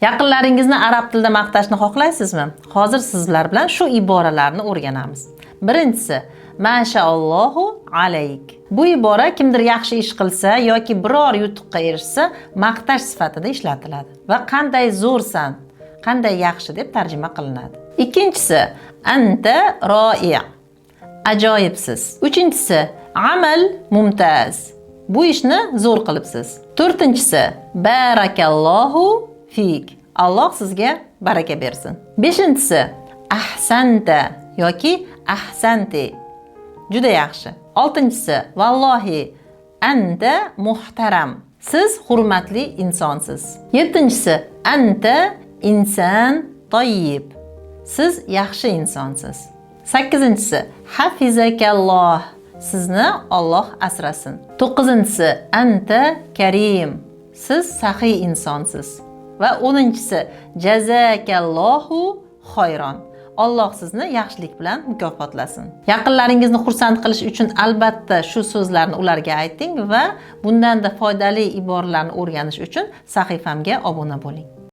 Yaqinlaringizni arab tilida maqtashni xohlaysizmi? Hozir sizlar bilan shu iboralarni o'rganamiz. Birinchisi: "Mashaallohu alayk". Bu ibora kimdir yaxshi ish qilsa yoki biror yutuqqa erishsa, maqtash sifatida ishlatiladi va qanday zo'rsan, qanday yaxshi deb tarjima qilinadi. Ikkinchisi: "Anta roi'". Ajoyibsiz. Uchinchisi: "Amal mumtaz". Bu ishni zo'r qilibsiz. To'rtinchisi: "Barakallohu fik". Alloh sizga baraka bersin. Beshinchisi: "Ahsanta" yoki "ahsanti". Juda yaxshi. Oltinchisi: "Vallohi anta muhtaram". Siz hurmatli insonsiz. Yettinchisi: "Anta insan toyyib". Siz yaxshi insonsiz. Sakkizinchisi: "Hafizakalloh". Sizni Alloh asrasin. To'qqizinchisi: "Anta karim". Siz saxiy insonsiz. Va 10-inchisi: "Jazakallohu xayron". Alloh sizni yaxshilik bilan mukofotlasin. Yaqinlaringizni xursand qilish uchun albatta shu so'zlarni ularga ayting va bundanda foydali iboralarni o'rganish uchun sahifamga obuna bo'ling.